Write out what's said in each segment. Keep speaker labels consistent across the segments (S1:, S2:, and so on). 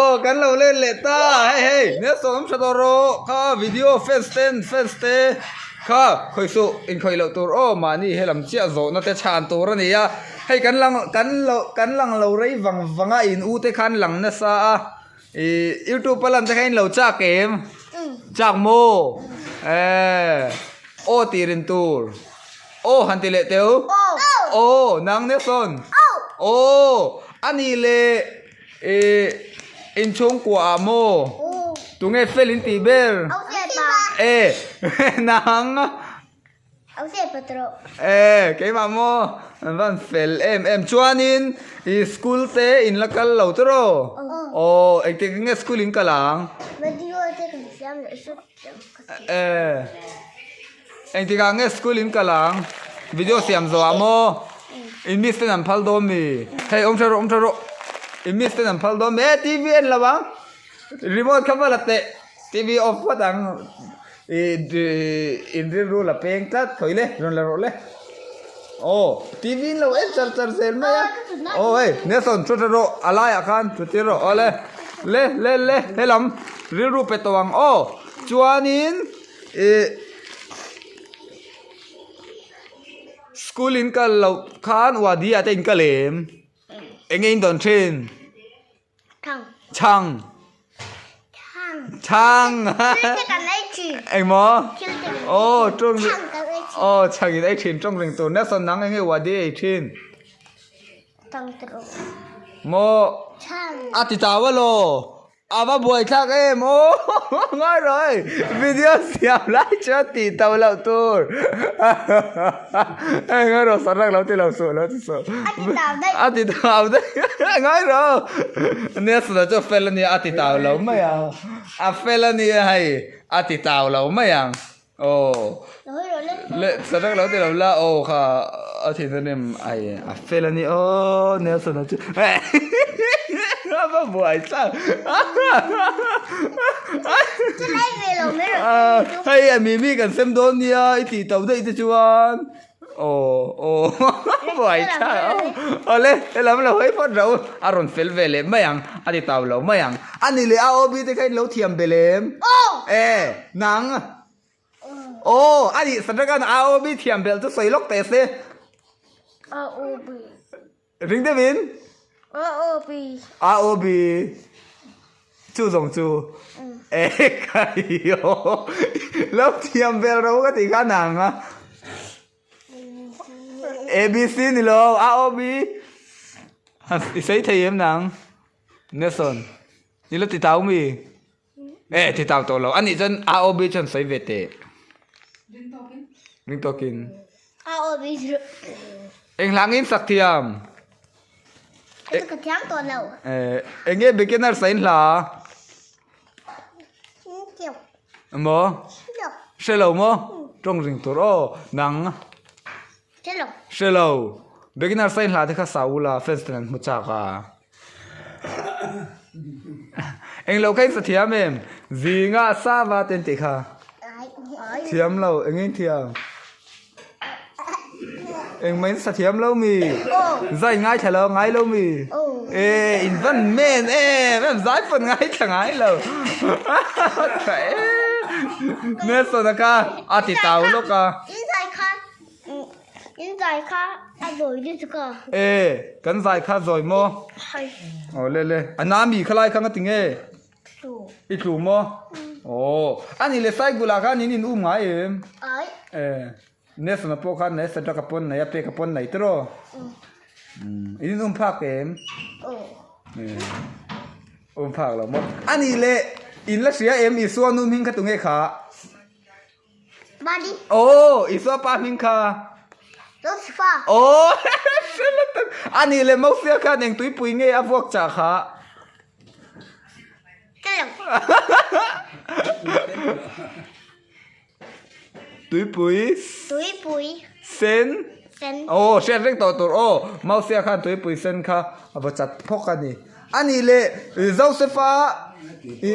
S1: Aw kan lo let leh ta hei hei Nelson awm tha tawh rawh kha video fans ten fans te kha khawih suh inkhawih loh tur aw mahni helam chiah zawhna te chhan tur a ni a hei kan lang kan lo kan lang lo rei vang vang a in u te khan lang nasa a ih youtube a lan te kha in lo chak em chak maw eh aw tih rin tur aw han ti leh teu aw nang Nelson aw a nih leh. Ih inchhungkua ah maw? Tunge fel in tih ber? E nang E keimah maw? An van fel em em chuanin ih school te in la kal lo te raw? Aw engtik nge school in kal ang? E engtikah nge school in kal ang? Video siam zawh ah maw? In miss ten an phal dawn mi? Hei awm tha rawh awm tha rawh in miss ten an phal dawn mi? E TV en lo ang remote kha va la teh TV off phawt ang ih in rilru la peng tlat khawi le rawn la rawh le aw TV in lo en char char zel mai a aw hei Nelson thu tha rawh a laiah khan thu tir rawh awle le le le helam rilru pe tawh ang aw chuanin ih school in kal loh khan wadi ah te in kal em eng nge in dawn thin chhang chhang engmaw aw tawng aw chhang in ei thin tawng reng tur nasa nang eng nge wadi ei thin maw a ti tau alaw. A va buai thlak em aw ngai rawh hei video siam lai chuan tih to loh tur hei ngai rawh sarak lo ti lo suh lo ti suh a ti tau daih ngai rawh nia suna chu a fel ania a ti tau lo mai ang a fel ania hei a ti tau lo mai ang aw le sarak lo ti lo la aw kha a thin a nem ai a fel a ni aw Nelson a chu a va buai thlak hei a mimi kan sem dawn nia i tih tauh daih te chuan aw aw buai thlak awle helam lo hawi phawt ro a rawn fel ve leh mai ang a ti tau lo mai ang a ni leh a OB te kha in lo thiam belh em e nang aw a nih Sadrakan a OB thiam belh chu sawi lawk teh se ring deuhin a OB chu zawng chu e kai aw lo thiam belh ro ka tih kha nang a. ABC ni lo A O B i sawi thei em nang Nelson i la ti tau mi e ti tau tawh lo anih chuan A O B chuan sawi ve teh ring tawkin
S2: A O B chu
S1: eng hla ngin sak thiam
S2: ka thiam tawh lo
S1: e eng nge beginner sain hla Maw? Hre lo maw? Tawng ring tur aw nang.
S2: Hre lo.
S1: Hre lo. Beginner sign hla te kha sa ula fans ten an hmu chak a. Eng lo kha in sa thiam em? Zinga sava te an tih kha. Thiam lo, eng in thiam? Engmah in sa thiam lo mi? Zai ngaithla lo ngai lo mi? E in van men em em zai pawn ngaithla ngai lo. Nelson a kha a ti tau lawk a.
S2: In zai kha in zai kha a zawi lutuk a.
S1: E kan zai kha zawi maw? Aw le le a na mi khalai kha nga ti nge? I tlu maw? Aw, a nih leh Saigula khan in in um ngai em?
S2: Ai.
S1: E, Nelson-a pawh khan nei, Sadraka pawn nei, a peka pawn nei tiraw? Um, in in um phak em?
S2: Aw.
S1: E, um phak lo maw? A nih leh in la hria em Isua nu hming kha tunge kha?
S2: Mari.
S1: Aw, Isua pa hming kha.
S2: Josefa.
S1: Aw, hre lutuk. A nih leh Mosia khan eng tuipui nge a vuak chah kha? Tuipui.
S2: Tuipui.
S1: Sen.
S2: Sen.
S1: Aw, hriat reng tawh tur aw. Mosia khan tuipui sen kha a va chat phawk a ni. A nih leh Josefa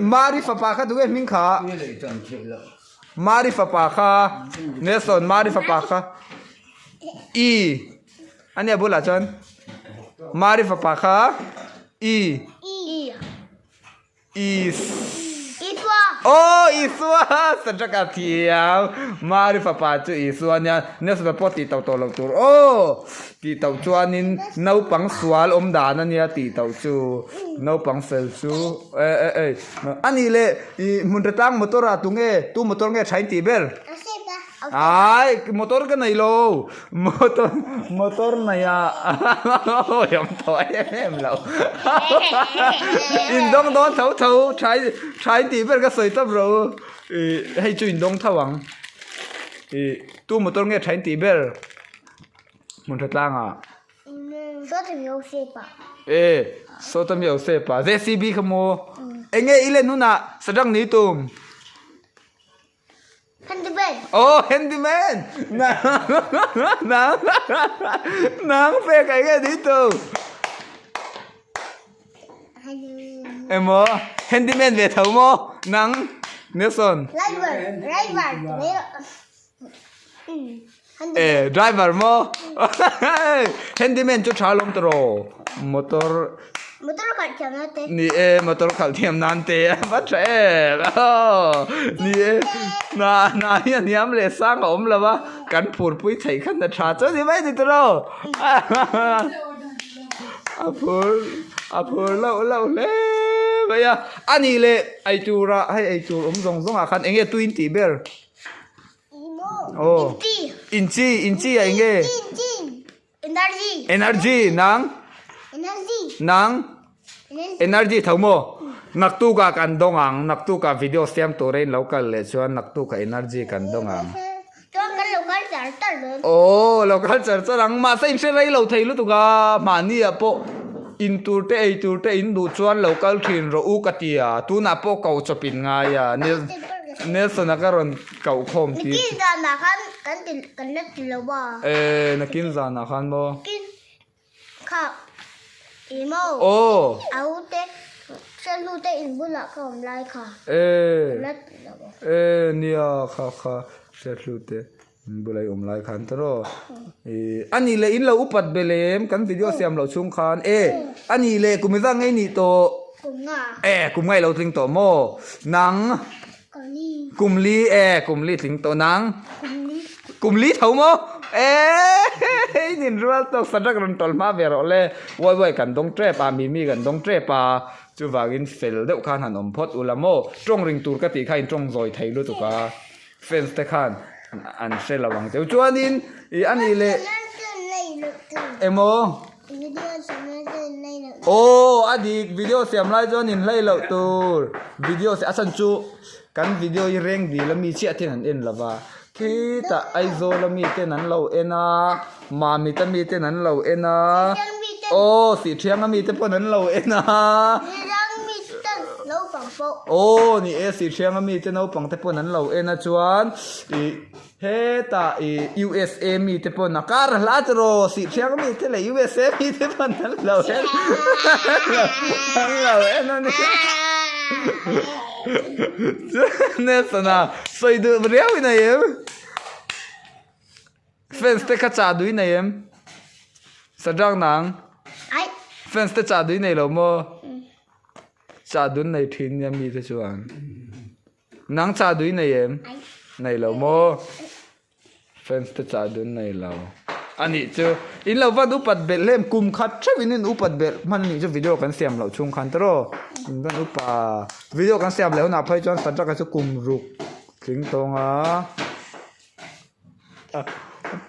S1: Mari fapa kha tunge hming kha? Mari fapa kha Nelson Mari fapa kha I a nia bulah chuan Mari fapa kha I.
S2: I.
S1: Is.
S2: Isua.
S1: Aw Isua Sadraka thiam Mari fapa chu Isua nia Nelson-a pawh tih tauh tawh loh tur aw tih tauh chuanin naupang sual awm dan a nia tih tauh chu naupang fel chu e e e a nih leh ih hmun tha tlang motor ah tunge tu motor nge thain tih ber Ai motor ka nei lo motor motor nei a awi awm tawh em em lo in dawng dawn tho tho tha tha in tih ber ka sawi tawp ro ih hei chu in dawng tho ang ih tu motor nge tha in tih ber hmun tha tlang ah e sawta mi Josepa JCB kha maw eng nge i len hunah sadrang ni tum.
S2: Handyman.
S1: Oh, handyman. Nang nang nang pe kai nge ni tu. Emo handyman ve tho mo nang Nelson.
S2: Driver, driver.
S1: Eh, driver mo. Handyman chu tha lawm tawh motor
S2: Motor khalh thiam nan te.
S1: Ni e, motor khalh thiam nan te a va tha em. Aw, ni e, na na hi a hniam leh sang a awm lo a, kan phur pui theih khan a tha chuan ni mai ni tawh. A phur a phur loh loh hle mai a. A nih leh eitur ah hei eitur awm zawng zawng ah khan eng nge tui in tih ber? Aw, inchi inchi ah eng nge?
S2: Energy.
S1: Energy nang.
S2: Energy.
S1: Nang. Energy tho maw? Naktuk ah kan dawng ang. Naktuk ah video siam tur a in lo kal leh chuan naktuk ah energy kan dawng ang.
S2: Chuan kan lo kal char char dawn.
S1: Aw lo kal char char ang. Mahse in hre rei lo thei lutuk a. Mahni ah pawh in tur te ei tur te in duh chuan lo kal thin rawh u ka ti a. Tunah pawh ko chawp in ngai a. Nelson-a ka rawn. Koh khawm tir.
S2: Nakin zanah khan kan ti kan la ti lo a.
S1: E nakin zanah khan maw.
S2: Nakin kha i maw.
S1: Aw.
S2: Au te hriatnu te in bulah ka awm lai kha.
S1: E.
S2: Kan la ti lo a.
S1: E nia kha kha hriatnu te in bula i awm lai khan ta raw. E ani leh in lo upat be lem kan video siam loh chhung khan e ani leh kum i zang ngei nih tawh.
S2: Kum nga.
S1: E kum nga i lo tling tawh maw nang. Kum li e, kum li tling tawh nang. Kum li tho maw? E, in inrual tawk Sadrak rawn tawlh hma ve rawh le. Uai uai kan dawng tep a, Mimi kan dawng tep a. Chuvangin fel deuh khan han awm phawt ula maw. Tawng ring tur ka tih kha in tawng zawi thei lutuk a. Fans te khan an hre lo ang cheu. Chuanin i a nih leh emaw. Aw a dik video siam lai chuan in hlei loh tur video a chhan chu kan video hi reng dil ami chiah ten an en lo va khitah Aizawl ami ten an lo en a Mamit ami ten an lo en a aw Sihthiang ami te pawn an lo en a aw ni e Sihthiang ami te naupang te pawn an lo en a chuan ih. Hetah i USA mi te pawn a kar hla chu raw sih thiang mi te leh USA mi te pawn an lo en an lo en a ni Nelson a sawi duh riau in a em fans te kha chah duh in a em Sadrang nang fans te chah duh in nei lo maw chah dun nei thin nia mi te chuan. Nang chah duh i nei em? Nei lo maw? Fans te chah duh an nei lo. A nih chu. In lo van upat belh hlem kum khat theuh in in upat belh hman nih chu video kan siam loh chhung khan tawh. In van upa video kan siam leh hunah phei chuan Sadraka chu kum ruk tling tawng a.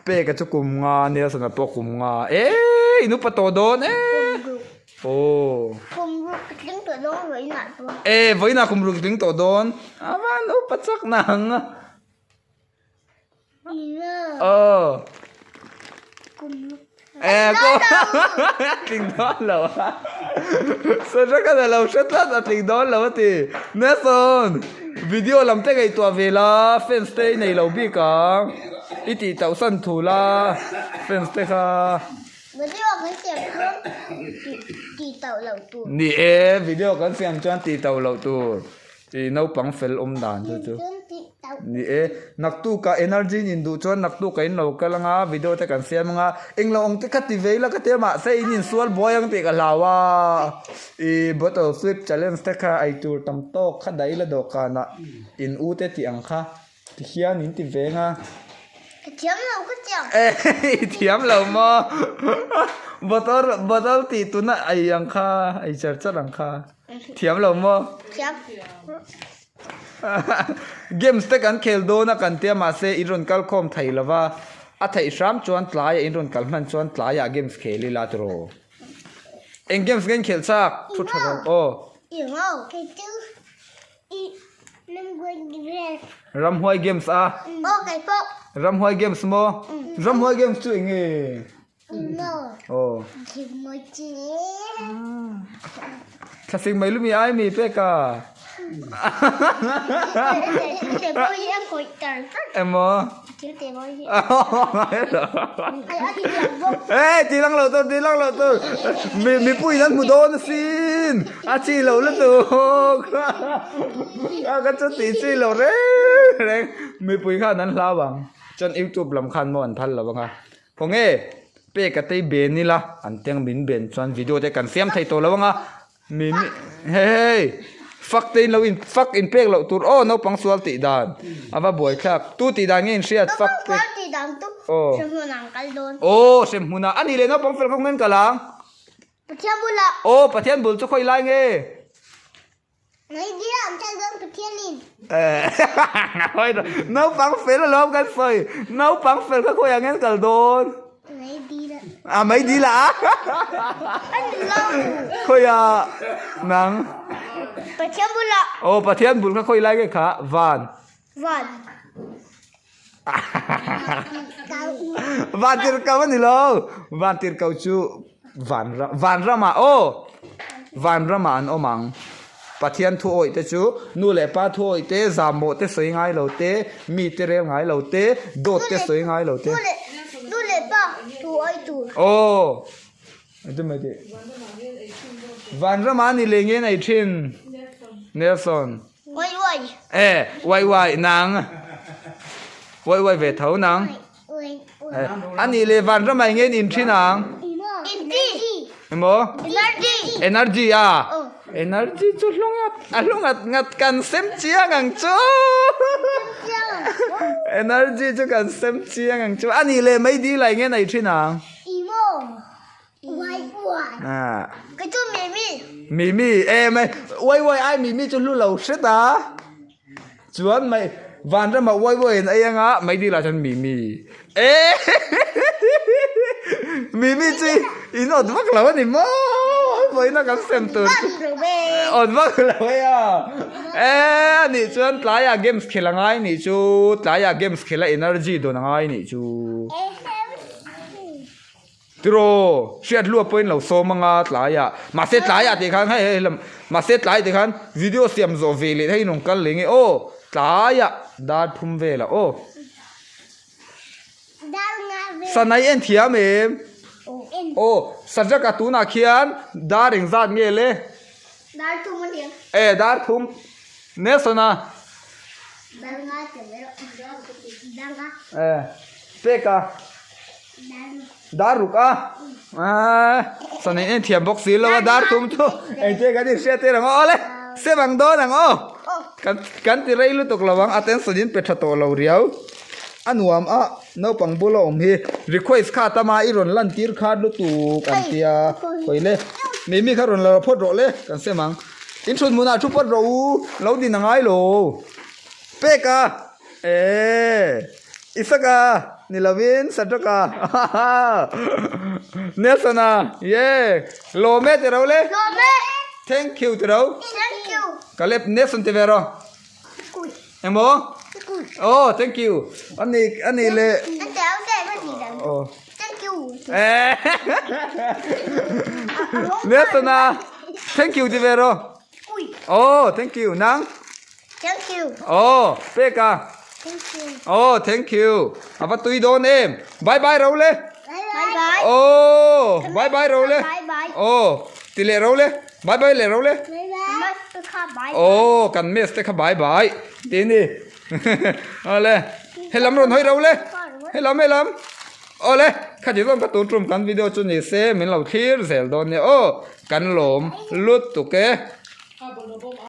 S1: Peka chu kum nga Nelson-a pawh kum nga eee in upa tawh dawn eee aw
S2: Kum ruk ka tling tawh dawn vawiinah chuan
S1: ee vawiinah kum ruk tling tawh dawn a van upa chak nang aw
S2: Kum ruk
S1: ee kum a tling dawn lo a Sadraka na lo hre tlat a tling dawn lo a ti Nelson video lam te ngaihtuah ve la fans te i nei lo bik ang i tih tauh san thu la fans te kha
S2: Video kan siam chuan tih tauh loh tur
S1: Ni e video kan siam chuan tih tauh loh tur. I naupang fel awm dan chu chu. Ni e, naktukah energy in induh chuan naktukah in lo kal anga video te kan siam anga englo ang te kha ti ve ila ka ti a mahse in insual buai ang tih ka hlau a. I bottle flip challenge te kha eitur tam tawk kha daih ila dawhkanah in u te tih ang kha ti hian in ti veng a.
S2: Ka thiam lo ka chiang.
S1: I thiam lo maw? Bottle bottle tih tuna ei ang kha ei char char ang kha. Thiam lo maw?
S2: Thiam.
S1: Games te kan khel dawn a kan tia mahse in rawn kal khawm thei lo va, a theih hram chuan tlaiah in rawn kal hman chuan tlaiah games khel ila tiraw? Eng games nge in khelh chak? Thu tha rawh aw. Ramhuai games a. Ramhuai games maw? Ramhuai games chu eng nge? Thlasik mai lumi ai mi pek a. Emaw. Ê ti lang lo tur ti lang lo tur mi mipui in an hmu dawn asin a chi lo lutuk a ka chu tih chi lo reng reng mipui khan an hlau ang chuan youtube lam khan maw an phal lo ang a. Khawnge pek a tei ben ila an teng min ben chuan video te kan siam thei tawh lo anga mi mi hei hei fak te in lo in fak in pek loh tur aw naupang sual tih dan a va buai thlak tu tih dan nge in hriat fak
S2: pek aw
S1: aw hremhmun ah ani leh naupang fel kha khawnge an kal ang
S2: Pathian bulah
S1: aw Pathian bul chu khawi lai nge. Naupang fel alawm kan sawi. Naupang fel kha khawiah nge an kal dawn? A mai dil a. Khawiah nang?
S2: Pathian bulah.
S1: Aw Pathian bul kha khawi lai nge kha? Van.
S2: Van.
S1: Van tirhkoh a ni lo. Van tirhkoh chu van ram van ramah aw van ramah an awm ang. Pathian thu awih te chu nu leh pa thu awih te, zahmawh te sawi ngai lo te, mi te rel ngai lo te, dawt te sawi ngai lo te.
S2: Nu leh pa thu awih tur.
S1: Aw Van ramah a ni leh nge nei thin Nelson.
S2: Uai uai.
S1: E, uai uai nang. Uai uai ve tho nang. A nih leh van ramah eng nge in thin ang?
S2: Energy.
S1: Emaw?
S2: Energy.
S1: Energy a. Energy chu hlu ngat a hlu ngat ngat kan sem chiang ang chu. Energy chu kan sem chiang ang chu. A nih leh mei dil ah eng nge nei thin ang?
S2: Emaw. Uai uai. Ka chu Mimi.
S1: Mimi e mai uai uai ai Mimi chu hlu lo hret a. Chuan mai vanrama uai uai in ei anga mai dil ah chuan Mimi. E Mimi chu in awt vak lo a ni maw vawiin a kan sem tur chu. Awt vak lo e a. E anih chuan tlaiah games khel a ngai nih chu tlaiah games khel a energy dawn a ngai nih chu. Tiraw, hriat hlua pawhin lo sawm anga tlaiah, mahse tlaiah tih khan hei hei lam, mahse tlai tih khan video siam zawh ve leh hei rawn kal leh nge aw, tlaiah dar phum velah aw. Sanai en thiam em? Aw, Sajaka tunah khian dar engzat nge le?
S2: Dar thum a nia.
S1: E, dar thum. Nelson-a.
S2: Dar nga te mai rawh. Dar nga.
S1: E, Peka. Dar ruk a aaa san en en thiam bawk si lo a dar thum chu engche kan inhriat tir ang aw awle sem ang dawn ang aw kan kan ti rei lutuk lo ang attention in pe tha tawh lo riau a nuam a naupang bula awm hi request kha tama i rawn lan tir khat lutuk an tia khawi le mimi kha rawn la phawt rawh le kan sem ang in thut hmunah thu phawt rawh u lo din a ngai lo pek a. Eee Isaka ni lovin Sadraka Nelson-a ye lawm e tiro le
S2: Lawm e
S1: Thank you tiro
S2: Thank you
S1: Caleb Nelson ti ve rawh Emaw Oh thank you ani ani le
S2: Oh Thank you
S1: Eee Nelson-a thank you ti ve rawh Oh thank you nang
S2: Thank you.
S1: Oh, pek a.
S2: Thank you.
S1: Oh, thank you. A va tui dawn em. Bye bye ro le.
S2: Bye bye.
S1: Oh, bye bye ro le.
S2: Bye bye.
S1: Oh, ti leh ro le. Bye bye leh ro le.
S2: Bye bye.
S1: Aw kan mess te kha bai bai tih a ni. Awle helam rawn hawi ro le helam helam awle khati zawng ka tun tum kan video chu ni se min lo thlir zel dawn nia aw kan lawm lut tuk e.